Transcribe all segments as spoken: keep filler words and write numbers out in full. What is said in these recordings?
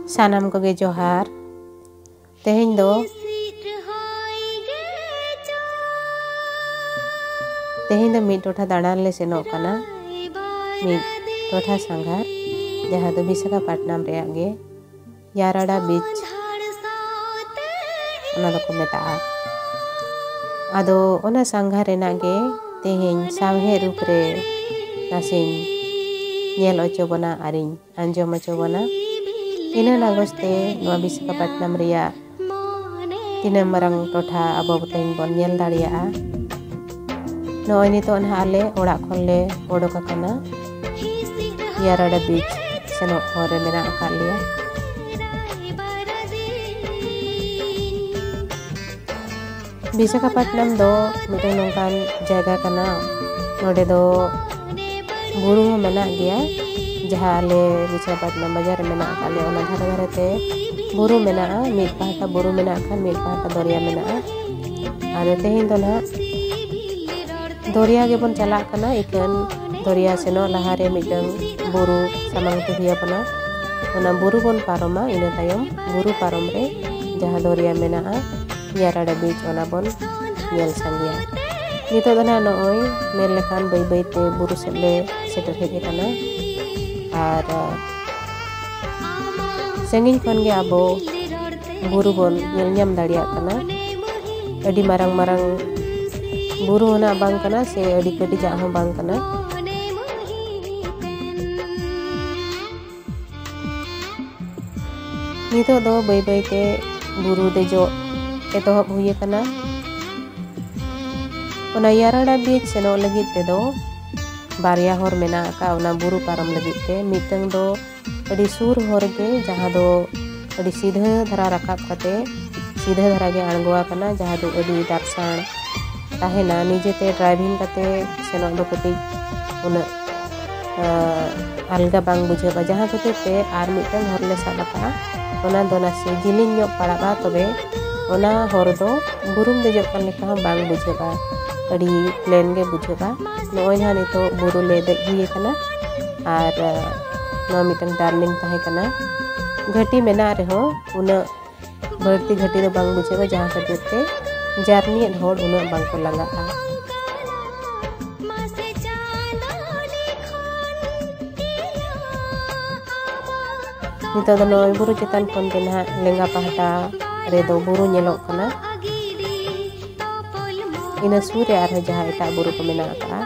ᱥᱟᱱᱟᱢ ᱠᱚᱜᱮ ᱡᱚᱦᱟᱨ᱾ ᱛᱮᱦᱮᱧ ᱫᱚ ᱛᱮᱦᱮᱧ ᱫᱚ ᱢᱤᱫ ᱴᱚᱴᱷᱟ ᱫᱟᱬᱟᱱ ᱞᱮ ᱥᱮᱱᱚᱜ ᱠᱟᱱᱟ᱾ ᱢᱤᱫ ᱴᱚᱴᱷᱟ ᱥᱟᱸᱜᱷᱟᱨ, ᱡᱟᱦᱟᱸ ᱫᱚ ᱵᱤᱥᱟᱠᱷᱟᱯᱟᱴᱱᱟᱢ ᱨᱮᱭᱟᱜ ᱜᱮ, ᱭᱟᱨᱟᱰᱟ ᱵᱤᱪ ᱚᱱᱟ ᱫᱚᱠᱚ ᱢᱮᱛᱟᱜᱼᱟ᱾ ᱟᱫᱚ ᱚᱱᱟ ᱥᱟᱸᱜᱷᱟᱨ ᱨᱮᱱᱟᱜ ᱜᱮ ᱛᱮᱦᱮᱧ ᱥᱟᱶᱦᱮᱫ ᱨᱩᱯ ᱨᱮ ᱱᱟᱥᱮᱧ ᱧᱮᱞ ᱦᱚᱪᱚ ᱵᱚᱱᱟ ᱟᱨᱤᱧ ᱟᱸᱡᱚᱢ ᱦᱚᱪᱚ ᱵᱚᱱᱟ᱾ ᱛᱤᱱᱟᱹᱜ ᱱᱟᱜᱚᱡᱽ ᱛᱮ ᱱᱚᱣᱟ ᱵᱤᱥᱟᱠᱷᱟᱯᱟᱴᱱᱟᱢ ᱨᱮᱭᱟᱜ ᱛᱤᱱᱟᱹᱜ ᱢᱟᱨᱟᱝ ᱴᱚᱴᱷᱟ ᱟᱵᱚ ᱛᱮᱦᱮᱧ ᱵᱚᱱ ᱧᱮᱞ ᱫᱟᱲᱮᱭᱟᱜᱼᱟ᱾ ᱱᱚᱜᱼᱚᱭ ᱱᱤᱛᱚᱜ ᱱᱟᱦᱟᱜ ᱟᱞᱮ ᱚᱲᱟᱜ ᱠᱷᱚᱱ ᱞᱮ ᱚᱰᱚᱠ ᱟᱠᱟᱱᱟ᱾ ᱭᱟᱨᱟᱰᱟ ᱵᱤᱪ ᱥᱮᱱᱚᱜ ᱦᱚᱨ ᱨᱮ ᱢᱮᱱᱟᱜ ᱟᱠᱟᱫ ᱞᱮᱭᱟ᱾ ᱵᱤᱥᱟᱠᱷᱟᱯᱟᱴᱱᱟᱢ ᱫᱚ ᱢᱤᱫᱴᱟᱝ ᱱᱚᱝᱠᱟᱱ ᱡᱟᱭᱜᱟ ᱠᱟᱱᱟ, ᱱᱚᱰᱮ ᱫᱚ ᱵᱩᱨᱩ ᱦᱚᱸ ᱢᱮᱱᱟᱜ ᱜᱮᱭᱟ᱾ ᱡᱟᱦᱟᱸ ᱟᱞᱮ ᱵᱤᱥᱟᱠᱷᱟᱯᱟᱴᱱᱟᱢ ᱵᱟᱡᱟᱨ ᱨᱮ ᱢᱮᱱᱟᱜ ᱟᱠᱟᱫ ᱞᱮᱭᱟ, ᱚᱱᱟ ᱫᱷᱟᱨᱮ ᱫᱷᱟᱨᱮ ᱛᱮ ᱵᱩᱨᱩ ᱢᱮᱱᱟᱜᱼᱟ᱾ ᱢᱤᱫ ᱯᱟᱦᱴᱟ ᱵᱩᱨᱩ ᱢᱮᱱᱟᱜ ᱠᱷᱟᱱ ᱢᱤᱫ ᱯᱟᱦᱴᱟ ᱫᱚᱨᱭᱟ ᱢᱮᱱᱟᱜᱼᱟ᱾ ᱟᱫᱚ ᱛᱮᱦᱮᱧ ᱫᱚ ᱱᱟᱦᱟᱜ ᱫᱚᱨᱭᱟ ᱜᱮᱵᱚᱱ ᱪᱟᱞᱟᱜ ᱠᱟᱱᱟ, ᱤᱠᱷᱟᱹᱱ ᱫᱚᱨᱭᱟ ᱥᱮᱱᱚᱜ ᱞᱟᱦᱟᱨᱮ ᱢᱤᱫᱴᱟᱝ ᱵᱩᱨᱩ ᱥᱟᱢᱟᱝ ᱛᱮ ᱦᱩᱭ ᱟᱵᱚᱱᱟ᱾ ᱚᱱᱟ ᱵᱩᱨᱩ ᱵᱚᱱ ᱯᱟᱨᱚᱢᱟ, ᱤᱱᱟᱹ ᱛᱟᱭᱚᱢ ᱵᱩᱨᱩ ᱯᱟᱨᱚᱢ ᱨᱮ ᱡᱟᱦᱟᱸ ᱫᱚᱨᱭᱟ ᱢᱮᱱᱟᱜᱼᱟ, ᱭᱟᱨᱟᱰᱟ ᱵᱤᱪ, ᱚᱱᱟ ᱵᱚᱱ ᱧᱮᱞ ᱥᱟᱸᱜᱮᱭᱟ᱾ ᱱᱤᱛᱚᱜ ᱫᱚ ᱱᱟᱦᱟᱜ ᱱᱚᱜᱼᱚᱭ ᱢᱮᱱ ᱞᱮᱠᱷᱟᱱ ᱵᱟᱹᱭ ᱵᱟᱹᱭ ᱛᱮ ᱵᱩᱨᱩ ᱥᱮᱫ ᱞᱮ ᱥᱮᱴᱮᱨ ᱦᱮᱡ ᱟᱠᱟᱱᱟ᱾ ᱟᱨ ᱥᱟᱺᱜᱤᱧ ᱠᱷᱚᱱ ᱜᱮ ᱟᱵᱚ ᱵᱩᱨᱩ ᱵᱚᱱ ᱧᱮᱞ ᱧᱟᱢ ᱫᱟᱲᱮᱭᱟᱜ ᱠᱟᱱᱟ᱾ ᱟᱹᱰᱤ ᱢᱟᱨᱟᱝ ᱢᱟᱨᱟᱝ ᱵᱩᱨᱩ ᱦᱚᱸ ᱱᱟᱜ ᱵᱟᱝ ᱠᱟᱱᱟ, ᱥᱮ ᱟᱹᱰᱤ ᱠᱟᱹᱴᱤᱡᱟᱜ ᱦᱚᱸ ᱵᱟᱝ ᱠᱟᱱᱟ᱾ ᱱᱤᱛᱚᱜ ᱫᱚ ᱵᱟᱹᱭ ᱵᱟᱹᱭ ᱛᱮ ᱵᱩᱨᱩ ᱫᱮᱡᱚᱜ ᱮᱛᱚᱦᱚᱵ ᱦᱩᱭ ᱟᱠᱟᱱᱟ᱾ ᱚᱱᱟ ᱭᱟᱨᱟᱰᱟ ᱵᱤᱪ ᱥᱮᱱᱚᱜ ᱞᱟᱹᱜᱤᱫ ᱛᱮᱫᱚ ᱵᱟᱨᱭᱟ ᱦᱚᱨ ᱢᱮᱱᱟᱜ ᱟᱠᱟᱫ, ᱚᱱᱟ ᱵᱩᱨᱩ ᱯᱟᱨᱚᱢ ᱞᱟᱹᱜᱤᱫ ᱛᱮ᱾ ᱢᱤᱫᱴᱟᱝ ᱫᱚ ᱟᱹᱰᱤ ᱥᱩᱨ ᱦᱚᱨ ᱜᱮ, ᱡᱟᱦᱟᱸ ᱫᱚ ᱟᱹᱰᱤ ᱥᱤᱫᱷᱟᱹ ᱫᱷᱟᱨᱟ ᱨᱟᱠᱟᱵ ᱠᱟᱛᱮ ᱥᱤᱫᱷᱟᱹ ᱫᱷᱟᱨᱟ ᱜᱮ ᱟᱬᱜᱚ ᱟᱠᱟᱱᱟ, ᱡᱟᱦᱟᱸ ᱫᱚ ᱟᱹᱰᱤ ᱫᱟᱨᱥᱟᱲ ᱛᱟᱦᱮᱱᱟ᱾ ᱱᱤᱡᱮᱛᱮ driving ᱠᱟᱛᱮ ᱥᱮᱱᱚᱜ ᱫᱚ ᱠᱟᱹᱴᱤᱡ ᱩᱱᱟᱹᱜ, ᱟᱸ, ᱟᱞᱜᱟ ᱵᱟᱝ ᱵᱩᱡᱷᱟᱹᱜᱼᱟ, ᱡᱟᱦᱟᱸ ᱠᱷᱟᱹᱛᱤᱨ ᱛᱮ ᱟᱨ ᱢᱤᱫᱴᱟᱝ ᱦᱚᱨ ᱞᱮ ᱥᱟᱵ ᱟᱠᱟᱫᱼᱟ᱾ ᱚᱱᱟ ᱫᱚ ᱱᱟᱥᱮ ᱡᱤᱞᱤᱧ ᱧᱚᱜ ᱯᱟᱲᱟᱜᱼᱟ, ᱛᱚᱵᱮ ᱚᱱᱟ ᱦᱚᱨ ᱫᱚ ᱵᱩᱨᱩᱢ ᱫᱮᱡᱚᱜ ᱠᱟᱱ ᱞᱮᱠᱟ ᱦᱚᱸ ᱵᱟᱝ ᱵᱩᱡᱷᱟᱹᱜᱼᱟ, ᱟᱹᱰᱤ plain ᱜᱮ ᱵᱩᱡᱷᱟᱹᱜᱼᱟ᱾ ᱱᱚᱜᱼᱚᱭ ᱱᱟᱦᱟᱜ ᱱᱤᱛᱚᱜ ᱵᱩᱨᱩ ᱞᱮ ᱫᱮᱡ ᱦᱩᱭ ᱟᱠᱟᱱᱟ ᱟᱨ, ᱟᱸ, ᱱᱚᱣᱟ ᱢᱤᱫᱴᱟᱝ turning ᱛᱟᱦᱮᱸ ᱠᱟᱱᱟ᱾ ᱜᱷᱟᱹᱴᱤ ᱢᱮᱱᱟᱜ ᱨᱮᱦᱚᱸ ᱩᱱᱟᱹᱜ ᱵᱟᱹᱲᱛᱤ ᱜᱷᱟᱹᱴᱤ ᱫᱚ ᱵᱟᱝ ᱵᱩᱡᱷᱟᱹᱜᱼᱟ, ᱡᱟᱦᱟᱸ ᱠᱷᱟᱹᱛᱤᱨ ᱛᱮ ᱡᱟᱨᱱᱤᱭᱮᱫ ᱦᱚᱲ ᱩᱱᱟᱹᱜ ᱵᱟᱝ ᱠᱚ ᱞᱟᱸᱜᱟᱜᱼᱟ᱾ ᱱᱤᱛᱚᱜ ᱫᱚ ᱱᱚᱜᱼᱚᱭ ᱵᱩᱨᱩ ᱪᱮᱛᱟᱱ ᱠᱷᱚᱱ ᱜᱮ ᱱᱟᱦᱟᱜ ᱞᱮᱸᱜᱟ ᱯᱟᱦᱴᱟ ᱨᱮᱫᱚ ᱵᱩᱨᱩ ᱧᱮᱞᱚᱜ ᱠᱟᱱᱟ᱾ ᱤᱱᱟᱹ ᱥᱩᱨ ᱨᱮ ᱟᱨᱦᱚᱸ ᱡᱟᱦᱟᱸ ᱮᱴᱟᱜ ᱵᱩᱨᱩ ᱠᱚ ᱢᱮᱱᱟᱜ ᱟᱠᱟᱫᱼᱟ᱾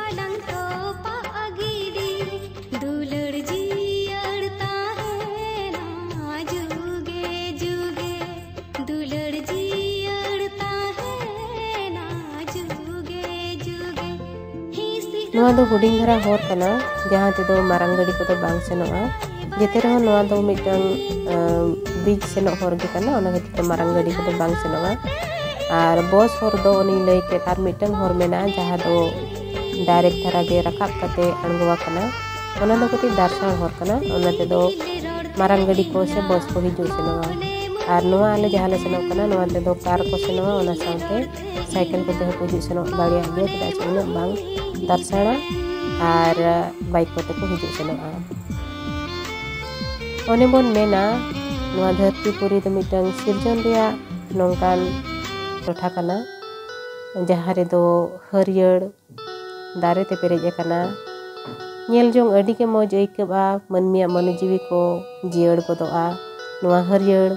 ᱫᱩᱞᱟᱹᱲ ᱡᱤᱭᱟᱹᱲ ᱛᱟᱦᱮᱱᱟ ᱡᱩᱜᱮ ᱡᱩᱜᱮ, ᱫᱩᱞᱟᱹᱲ ᱡᱤᱭᱟᱹᱲ ᱛᱟᱦᱮᱱᱟ ᱡᱩᱜᱮ ᱡᱩᱜᱮ᱾ ᱱᱚᱣᱟ ᱫᱚ ᱦᱩᱰᱤᱧ ᱫᱷᱟᱨᱟ ᱦᱚᱨ ᱠᱟᱱᱟ, ᱡᱟᱦᱟᱸ ᱛᱮᱫᱚ ᱢᱟᱨᱟᱝ ᱜᱟᱹᱰᱤ ᱠᱚᱫᱚ ᱵᱟᱝ ᱥᱮᱱᱚᱜᱼᱟ᱾ ᱡᱮᱛᱮ ᱨᱮᱦᱚᱸ ᱱᱚᱣᱟ ᱫᱚ ᱢᱤᱫᱴᱟᱝ, ᱟᱸ, ᱵᱤᱪ ᱥᱮᱱᱚᱜ ᱦᱚᱨ ᱜᱮ ᱠᱟᱱᱟ, ᱚᱱᱟ ᱠᱷᱟᱹᱛᱤᱨ ᱛᱮ ᱢᱟᱨᱟᱝ ᱜᱟᱹᱰᱤ ᱠᱚᱫᱚ ᱵᱟᱝ ᱥᱮᱱᱚᱜᱼᱟ᱾ ᱟᱨ ᱵᱚᱥ ᱦᱚᱨ ᱫᱚ ᱚᱱᱮᱧ ᱞᱟᱹᱭ ᱠᱮᱫ, ᱟᱨ ᱢᱤᱫᱴᱟᱝ ᱦᱚᱨ ᱢᱮᱱᱟᱜᱼᱟ, ᱡᱟᱦᱟᱸ ᱫᱚ direct ᱫᱷᱟᱨᱟ ᱜᱮ ᱨᱟᱠᱟᱵ ᱠᱟᱛᱮ ᱟᱬᱜᱚ ᱟᱠᱟᱱᱟ᱾ ᱚᱱᱟ ᱫᱚ ᱠᱟᱹᱴᱤᱡ ᱫᱟᱨᱥᱟᱲ ᱦᱚᱨ ᱠᱟᱱᱟ, ᱚᱱᱟ ᱛᱮᱫᱚ ᱢᱟᱨᱟᱝ ᱜᱟᱹᱰᱤ ᱠᱚ ᱥᱮ ᱵᱚᱥ ᱠᱚ ᱦᱤᱡᱩᱜ ᱥᱮᱱᱚᱜᱼᱟ᱾ ᱟᱨ ᱱᱚᱣᱟ ᱟᱞᱮ ᱡᱟᱦᱟᱸ ᱞᱮ ᱥᱮᱱᱚᱜ ᱠᱟᱱᱟ, ᱱᱚᱣᱟ ᱛᱮᱫᱚ ᱠᱟᱨ ᱠᱚ ᱥᱮᱱᱚᱜᱼᱟ, ᱚᱱᱟ ᱥᱟᱶᱛᱮ ᱥᱟᱭᱠᱮᱞ ᱠᱚᱛᱮ ᱦᱚᱸᱠᱚ ᱦᱤᱡᱩᱜ ᱥᱮᱱᱚᱜ ᱫᱟᱲᱮᱭᱟᱜ ᱜᱮᱭᱟ, ᱪᱮᱫᱟᱜ ᱥᱮ ᱩᱱᱟᱹᱜ ᱵᱟᱝ ᱫᱟᱨᱥᱟᱲᱟ ᱟᱨ ᱵᱟᱭᱤᱠ ᱠᱚᱛᱮ ᱠᱚ ᱦᱤᱡᱩᱜ ᱥᱮᱱᱚᱜᱼᱟ᱾ ᱚᱱᱮ ᱵᱚᱱ ᱢᱮᱱᱟ, ᱱᱚᱣᱟ ᱫᱷᱟᱹᱨᱛᱤ ᱯᱩᱨᱤ ᱫᱚ ᱢᱤᱫᱴᱟᱝ ᱥᱤᱨᱡᱚᱱ ᱨᱮᱭᱟᱜ ᱱᱚᱝᱠᱟᱱ ᱴᱚᱴᱷᱟ ᱠᱟᱱᱟ, ᱡᱟᱦᱟᱸ ᱨᱮᱫᱚ ᱦᱟᱹᱨᱭᱟᱹᱲ ᱫᱟᱨᱮ ᱛᱮ ᱯᱮᱨᱮᱡ ᱟᱠᱟᱱᱟ᱾ ᱧᱮᱞ ᱡᱚᱝ ᱟᱹᱰᱤ ᱜᱮ ᱢᱚᱡᱽ ᱟᱹᱭᱠᱟᱹᱜᱼᱟ, ᱢᱟᱹᱱᱢᱤᱭᱟᱜ ᱢᱚᱱᱮ ᱡᱤᱣᱤ ᱠᱚ ᱡᱤᱭᱟᱹᱲ ᱜᱚᱫᱚᱜᱼᱟ᱾ ᱱᱚᱣᱟ ᱦᱟᱹᱨᱭᱟᱹᱲ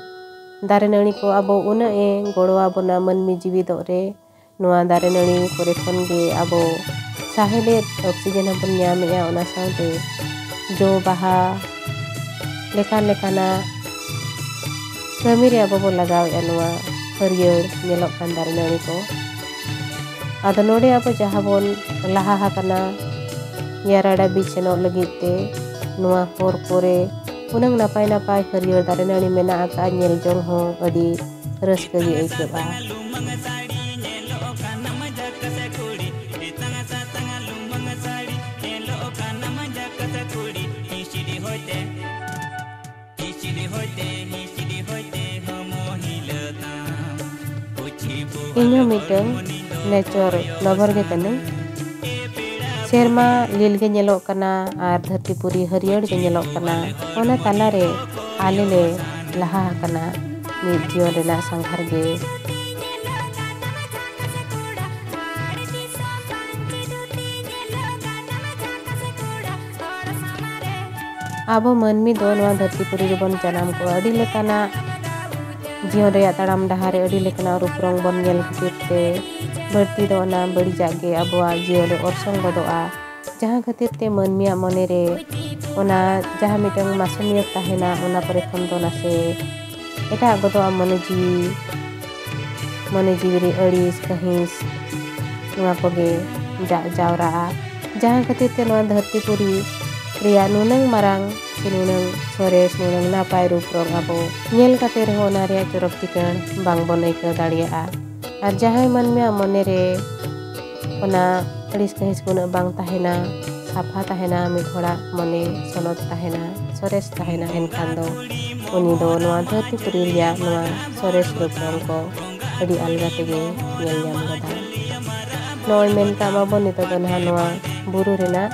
ᱫᱟᱨᱮ ᱱᱟᱹᱲᱤ ᱠᱚ ᱟᱵᱚ ᱩᱱᱟᱹᱜ ᱮ ᱜᱚᱲᱚ ᱟᱵᱚᱱᱟ ᱢᱟᱹᱱᱢᱤ ᱡᱤᱣᱤ ᱫᱚᱜ ᱨᱮ᱾ ᱱᱚᱣᱟ ᱫᱟᱨᱮ ᱱᱟᱹᱲᱤ ᱠᱚᱨᱮ ᱠᱷᱚᱱ ᱜᱮ ᱟᱵᱚ ᱥᱟᱦᱮᱫ ᱚᱠᱥᱤᱡᱮᱱ ᱦᱚᱸᱵᱚᱱ ᱧᱟᱢᱮᱜᱼᱟ, ᱚᱱᱟ ᱥᱟᱶᱛᱮ ᱡᱚ ᱵᱟᱦᱟ ᱞᱮᱠᱟᱱ ᱞᱮᱠᱟᱱᱟᱜ ᱠᱟᱹᱢᱤ ᱨᱮ ᱟᱵᱚ ᱵᱚᱱ ᱞᱟᱜᱟᱣᱮᱫᱼᱟ ᱱᱚᱣᱟ ᱦᱟᱹᱨᱭᱟᱹᱲ ᱧᱮᱞᱚᱜ ᱠᱟᱱ ᱫᱟᱨᱮ ᱱᱟᱹᱲᱤ ᱠᱚ᱾ ᱟᱫᱚ ᱱᱚᱰᱮ ᱟᱵᱚ ᱡᱟᱦᱟᱸ ᱵᱚᱱ ᱞᱟᱦᱟ ᱟᱠᱟᱱᱟ ᱭᱟᱨᱟᱰᱟ ᱵᱤᱪ ᱥᱮᱱᱚᱜ ᱞᱟᱹᱜᱤᱫ ᱛᱮ, ᱱᱚᱣᱟ ᱦᱚᱨ ᱠᱚᱨᱮ ᱩᱱᱟᱹᱝ ᱱᱟᱯᱟᱭ ᱱᱟᱯᱟᱭ ᱦᱟᱹᱨᱭᱟᱹᱲ ᱫᱟᱨᱮ ᱱᱟᱹᱲᱤ ᱢᱮᱱᱟᱜ ᱟᱠᱟᱫᱼᱟ, ᱧᱮᱞ ᱡᱚᱝ ᱦᱚᱸ ᱟᱹᱰᱤ ᱨᱟᱹᱥᱠᱟᱹ ᱜᱮ ᱟᱹᱭᱠᱟᱹᱜᱼᱟ᱾ ᱤᱧ ᱦᱚᱸ ᱢᱤᱫᱴᱟᱝ nature lover ᱜᱮ ᱠᱟᱹᱱᱟᱹᱧ᱾ ᱥᱮᱨᱢᱟ ᱞᱤᱞ ᱜᱮ ᱧᱮᱞᱚᱜ ᱠᱟᱱᱟ ᱟᱨ ᱫᱷᱟᱹᱨᱛᱤ ᱯᱩᱨᱤ ᱦᱟᱹᱨᱭᱟᱹᱲ ᱜᱮ ᱧᱮᱞᱚᱜ ᱠᱟᱱᱟ᱾ ᱚᱱᱟ ᱛᱟᱞᱟᱨᱮ ᱟᱞᱮ ᱞᱮ ᱞᱟᱦᱟ ᱟᱠᱟᱱᱟ ᱢᱤᱫ ᱡᱤᱭᱚᱱ ᱨᱮᱱᱟᱜ ᱥᱟᱸᱜᱷᱟᱨ ᱜᱮ᱾ ᱟᱵᱚ ᱢᱟᱹᱱᱢᱤ ᱫᱚ ᱱᱚᱣᱟ ᱫᱷᱟᱹᱨᱛᱤ ᱯᱩᱨᱤ ᱨᱮᱵᱚᱱ ᱡᱟᱱᱟᱢ ᱠᱚᱜᱼᱟ᱾ ᱟᱹᱰᱤ ᱞᱮᱠᱟᱱᱟᱜ ᱡᱤᱭᱚᱱ ᱨᱮᱭᱟᱜ ᱛᱟᱲᱟᱢ ᱰᱟᱦᱟᱨ ᱨᱮ ᱟᱹᱰᱤ ᱞᱮᱠᱟᱱᱟᱜ ᱨᱩᱯ ᱨᱚᱝ ᱵᱚᱱ ᱧᱮᱞ ᱠᱷᱟᱹᱛᱤᱨ ᱛᱮ ᱵᱟᱹᱲᱛᱤ ᱫᱚ ᱚᱱᱟ ᱵᱟᱹᱲᱤᱡᱟᱜ ᱜᱮ ᱟᱵᱚᱣᱟᱜ ᱡᱤᱭᱚᱱ ᱨᱮ ᱚᱨᱥᱚᱝ ᱜᱚᱫᱚᱜᱼᱟ᱾ ᱡᱟᱦᱟᱸ ᱠᱷᱟᱹᱛᱤᱨ ᱛᱮ ᱢᱟᱹᱱᱢᱤᱭᱟᱜ ᱢᱚᱱᱮ ᱨᱮ ᱚᱱᱟ ᱡᱟᱦᱟᱸ ᱢᱤᱫᱴᱟᱝ ᱢᱟᱥᱩᱢᱤᱭᱟᱹᱛ ᱛᱟᱦᱮᱱᱟ, ᱚᱱᱟ ᱠᱚᱨᱮ ᱠᱷᱚᱱ ᱫᱚ ᱱᱟᱥᱮ ᱮᱴᱟᱜ ᱜᱚᱫᱚᱜᱼᱟ ᱢᱚᱱᱮ ᱡᱤᱣᱤ᱾ ᱢᱚᱱᱮ ᱡᱤᱣᱤ ᱨᱮ ᱟᱹᱲᱤᱥ, ᱠᱟᱹᱦᱤᱥ, ᱱᱚᱣᱟ ᱠᱚᱜᱮ ᱡᱟᱜ ᱡᱟᱣᱨᱟᱜᱼᱟ᱾ ᱡᱟᱦᱟᱸ ᱠᱷᱟᱹᱛᱤᱨ ᱛᱮ ᱱᱚᱣᱟ ᱫᱷᱟᱹᱨᱛᱤ ᱯᱩᱨᱤ ᱨᱮᱭᱟᱜ ᱱᱩᱱᱟᱹᱝ ᱢᱟᱨᱟᱝ ᱥᱮ ᱱᱩᱱᱟᱹᱝ ᱥᱚᱨᱮᱥ, ᱱᱩᱱᱟᱹᱝ ᱱᱟᱯᱟᱭ ᱨᱩᱯ ᱨᱚᱝ ᱟᱵᱚ ᱧᱮᱞ ᱠᱟᱛᱮ ᱨᱮᱦᱚᱸ ᱚᱱᱟ ᱨᱮᱭᱟᱜ ᱪᱚᱨᱚᱠ ᱪᱤᱠᱟᱹᱬ ᱵᱟᱝᱵᱚᱱ ᱟᱹᱭᱠᱟᱹᱣ ᱫᱟᱲᱮᱭᱟᱜᱼᱟ᱾ ᱟᱨ ᱡᱟᱦᱟᱸᱭ ᱢᱟᱹᱱᱢᱤᱭᱟᱜ ᱢᱚᱱᱮ ᱨᱮ ᱚᱱᱟ ᱟᱹᱲᱤᱥ ᱠᱟᱹᱦᱤᱥ ᱩᱱᱟᱹᱜ ᱵᱟᱝ ᱛᱟᱦᱮᱱᱟ, ᱥᱟᱯᱷᱟ ᱛᱟᱦᱮᱱᱟ, ᱢᱤᱫ ᱦᱚᱲᱟᱜ ᱢᱚᱱᱮ ᱥᱚᱱᱚᱛ ᱛᱟᱦᱮᱱᱟ, ᱥᱚᱨᱮᱥ ᱛᱟᱦᱮᱱᱟ, ᱮᱱᱠᱷᱟᱱ ᱫᱚ ᱩᱱᱤ ᱫᱚ ᱱᱚᱣᱟ ᱫᱷᱟᱹᱨᱛᱤ ᱯᱩᱨᱤ ᱨᱮᱭᱟᱜ ᱱᱚᱣᱟ ᱥᱚᱨᱮᱥ ᱨᱩᱯ ᱨᱚᱝ ᱠᱚ ᱟᱹᱰᱤ ᱟᱞᱜᱟ ᱛᱮᱜᱮ ᱧᱮᱞ ᱧᱟᱢ ᱜᱚᱫᱟ᱾ ᱱᱚᱜᱼᱚᱭ ᱢᱮᱱ ᱠᱟᱜ ᱢᱟᱵᱚᱱ ᱱᱤᱛᱚᱜ ᱫᱚ ᱱᱟᱦᱟᱜ ᱱᱚᱣᱟ ᱵᱩᱨᱩ ᱨᱮᱱᱟᱜ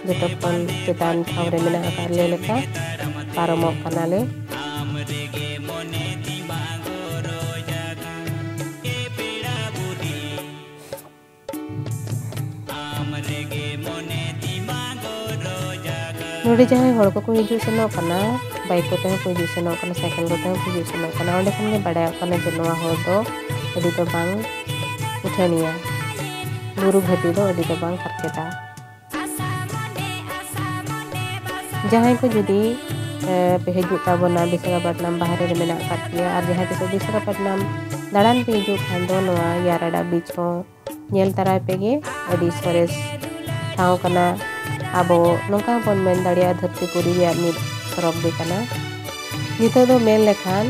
ᱡᱚᱛᱚ ᱠᱷᱚᱱ ᱪᱮᱛᱟᱱ ᱴᱷᱟᱶ ᱨᱮ ᱢᱮᱱᱟᱜ ᱟᱠᱟᱫ ᱞᱮ ᱞᱮᱠᱟ ᱯᱟᱨᱚᱢᱚᱜ ᱠᱟᱱᱟᱞᱮ᱾ ᱱᱚᱰᱮ ᱡᱟᱦᱟᱸᱭ ᱦᱚᱲ ᱠᱚᱠᱚ ᱦᱤᱡᱩᱜ ᱥᱮᱱᱚᱜ ᱠᱟᱱᱟ, ᱵᱟᱭᱤᱠ ᱠᱚᱛᱮ ᱦᱚᱸᱠᱚ ᱦᱤᱡᱩᱜ ᱥᱮᱱᱚᱜ ᱠᱟᱱᱟ, ᱥᱟᱭᱠᱮᱞ ᱠᱚᱛᱮ ᱦᱚᱸᱠᱚ ᱦᱤᱡᱩᱜ ᱥᱮᱱᱚᱜ ᱠᱟᱱᱟ, ᱚᱸᱰᱮ ᱠᱷᱚᱱ ᱜᱮ ᱵᱟᱰᱟᱭᱚᱜ ᱠᱟᱱᱟ ᱡᱮ ᱱᱚᱣᱟ ᱦᱚᱨ ᱫᱚ ᱟᱹᱰᱤ ᱫᱚ ᱵᱟᱝ ᱩᱴᱷᱟᱹᱱᱤᱭᱟ, ᱵᱩᱨᱩ ᱜᱷᱟᱹᱴᱤ ᱫᱚ ᱟᱹᱰᱤ ᱫᱚ ᱵᱟᱝ ᱦᱟᱨᱠᱮᱛᱟ᱾ ᱡᱟᱦᱟᱸᱭ ᱠᱚ ᱡᱩᱫᱤ, ᱮ, ᱯᱮ ᱦᱤᱡᱩᱜ ᱛᱟᱵᱚᱱᱟ, ᱵᱤᱥᱟᱠᱷᱟᱯᱟᱴᱱᱟᱢ ᱵᱟᱦᱨᱮ ᱨᱮ ᱢᱮᱱᱟᱜ ᱟᱠᱟᱫ ᱯᱮᱭᱟ, ᱟᱨ ᱡᱟᱦᱟᱸ ᱛᱤᱥᱚᱜ ᱵᱤᱥᱟᱠᱷᱟᱯᱟᱴᱱᱟᱢ ᱫᱟᱬᱟᱱ ᱯᱮ ᱦᱤᱡᱩᱜ ᱠᱷᱟᱱ ᱫᱚ ᱱᱚᱣᱟ ᱭᱟᱨᱟᱰᱟ beach ᱦᱚᱸ ᱧᱮᱞ ᱛᱟᱨᱟᱭ ᱯᱮᱜᱮ᱾ ᱟᱹᱰᱤ ᱥᱚᱨᱮᱥ ᱴᱷᱟᱶ ᱠᱟᱱᱟ᱾ ᱟᱵᱚ ᱱᱚᱝᱠᱟ ᱦᱚᱸᱵᱚᱱ ᱢᱮᱱ ᱫᱟᱲᱮᱭᱟᱜᱼᱟ, ᱫᱷᱟᱹᱨᱛᱤ ᱯᱩᱨᱤ ᱨᱮᱭᱟᱜ ᱢᱤᱫ ᱥᱚᱨᱚᱜᱽ ᱜᱮ ᱠᱟᱱᱟ᱾ ᱱᱤᱛᱚᱜ ᱫᱚ ᱢᱮᱱ ᱞᱮᱠᱷᱟᱱ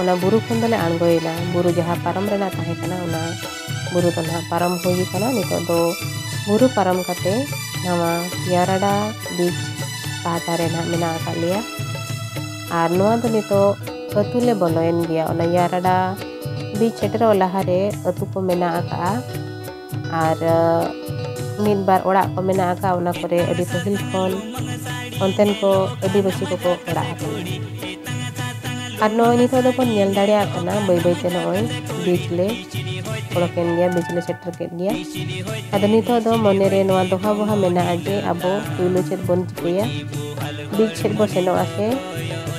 ᱚᱱᱟ ᱵᱩᱨᱩ ᱠᱷᱚᱱ ᱫᱚᱞᱮ ᱟᱬᱜᱚᱭᱮᱱᱟ᱾ ᱵᱩᱨᱩ ᱡᱟᱦᱟᱸ ᱯᱟᱨᱚᱢ ᱨᱮᱱᱟᱜ ᱛᱟᱦᱮᱸ ᱠᱟᱱᱟ, ᱚᱱᱟ ᱵᱩᱨᱩ ᱫᱚ ᱱᱟᱦᱟᱜ ᱯᱟᱨᱚᱢ ᱦᱩᱭ ᱟᱠᱟᱱᱟ᱾ ᱱᱤᱛᱚᱜ ᱫᱚ ᱵᱩᱨᱩ ᱯᱟᱨᱚᱢ ᱠᱟᱛᱮ ᱱᱟᱣᱟ ᱭᱟᱨᱟᱰᱟ beach ᱯᱟᱦᱴᱟ ᱨᱮ ᱱᱟᱦᱟᱜ ᱢᱮᱱᱟᱜ ᱟᱠᱟᱫ ᱞᱮᱭᱟ᱾ ᱟᱨ ᱱᱚᱣᱟ ᱫᱚ ᱱᱤᱛᱚᱜ ᱟᱹᱛᱩ ᱞᱮ ᱵᱚᱞᱚᱭᱮᱱ ᱜᱮᱭᱟ᱾ ᱚᱱᱟ ᱭᱟᱨᱟᱰᱟ beach ᱥᱮᱴᱮᱨᱚᱜ ᱞᱟᱦᱟᱨᱮ ᱟᱹᱛᱩ ᱠᱚ ᱢᱮᱱᱟᱜ ᱟᱠᱟᱫᱼᱟ᱾ ᱟᱨ, ᱟᱹ, ᱢᱤᱫ ᱵᱟᱨ ᱚᱲᱟᱜ ᱠᱚ ᱢᱮᱱᱟᱜ ᱟᱠᱟᱫ, ᱚᱱᱟ ᱠᱚᱨᱮ ᱟᱹᱰᱤ ᱯᱟᱹᱦᱤᱞ ᱠᱷᱚᱱ ᱚᱱᱛᱮᱱ ᱠᱚ ᱟᱹᱫᱤᱵᱟᱹᱥᱤ ᱠᱚᱠᱚ ᱚᱲᱟᱜ ᱟᱠᱟᱱᱟ᱾ ᱟᱨ ᱱᱚᱜᱼᱚᱭ ᱱᱤᱛᱚᱜ ᱫᱚᱵᱚᱱ ᱧᱮᱞ ᱫᱟᱲᱮᱭᱟᱜ ᱠᱟᱱᱟ, ᱵᱟᱹᱭ ᱵᱟᱹᱭᱛᱮ ᱱᱚᱜᱼᱚᱭ ᱵᱤᱪ ᱞᱮ ᱚᱰᱚᱠᱮᱱ ᱜᱮᱭᱟ, ᱵᱤᱪ ᱞᱮ ᱥᱮᱴᱮᱨ ᱠᱮᱫ ᱜᱮᱭᱟ᱾ ᱟᱫᱚ ᱱᱤᱛᱚᱜ ᱫᱚ ᱢᱚᱱᱮᱨᱮ ᱱᱚᱣᱟ ᱫᱚᱦᱟ ᱵᱚᱦᱟ ᱢᱮᱱᱟᱜᱼᱟ ᱡᱮ ᱟᱵᱚ ᱯᱩᱭᱞᱩ ᱪᱮᱫ ᱵᱚᱱ ᱪᱤᱠᱟᱹᱭᱟ, ᱵᱤᱪ ᱥᱮᱫ ᱵᱚ ᱥᱮᱱᱚᱜᱼᱟ ᱥᱮ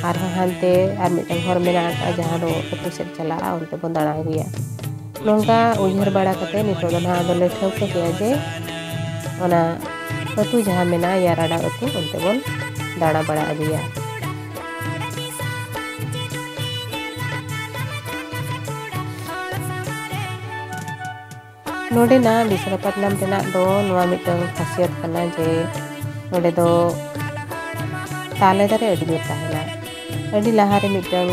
ᱟᱨᱦᱚᱸ ᱦᱟᱱᱛᱮ ᱟᱨ ᱢᱤᱫᱴᱟᱝ ᱦᱚᱨ ᱢᱮᱱᱟᱜ ᱟᱠᱟᱫᱼᱟ ᱡᱟᱦᱟᱸ ᱫᱚ ᱟᱹᱛᱩ ᱥᱮᱫ ᱪᱟᱞᱟᱜᱼᱟ, ᱚᱱᱛᱮ ᱵᱚᱱ ᱫᱟᱬᱟ ᱟᱹᱜᱩᱭᱟ᱾ ᱱᱚᱝᱠᱟ ᱩᱭᱦᱟᱹᱨ ᱵᱟᱲᱟ ᱠᱟᱛᱮ ᱱᱤᱛᱚᱜ ᱫᱚ ᱱᱟᱦᱟᱜ ᱟᱫᱚᱞᱮ ᱴᱷᱟᱹᱣᱠᱟᱹ ᱠᱮᱜᱼᱟ ᱡᱮ ᱚᱱᱟ ᱟᱹᱛᱩ ᱡᱟᱦᱟᱸ ᱢᱮᱱᱟᱜᱼᱟ, ᱭᱟᱨᱟᱰᱟ ᱟᱹᱛᱩ, ᱚᱱᱛᱮ ᱵᱚᱱ ᱫᱟᱬᱟ ᱵᱟᱲᱟ ᱟᱹᱜᱩᱭᱟ᱾ ᱱᱚᱰᱮᱱᱟᱜ ᱵᱤᱥᱟᱠᱷᱟᱯᱟᱴᱱᱟᱢ ᱨᱮᱱᱟᱜ ᱫᱚ ᱱᱚᱣᱟ ᱢᱤᱫᱴᱟᱝ ᱠᱷᱟᱥᱤᱭᱟᱛ ᱠᱟᱱᱟ ᱡᱮ ᱱᱚᱰᱮ ᱫᱚ ᱛᱟᱞᱮ ᱫᱟᱨᱮ ᱟᱹᱰᱤ ᱡᱳᱨ ᱛᱟᱦᱮᱱᱟ᱾ ᱟᱹᱰᱤ ᱞᱟᱦᱟᱨᱮ ᱢᱤᱫᱴᱟᱝ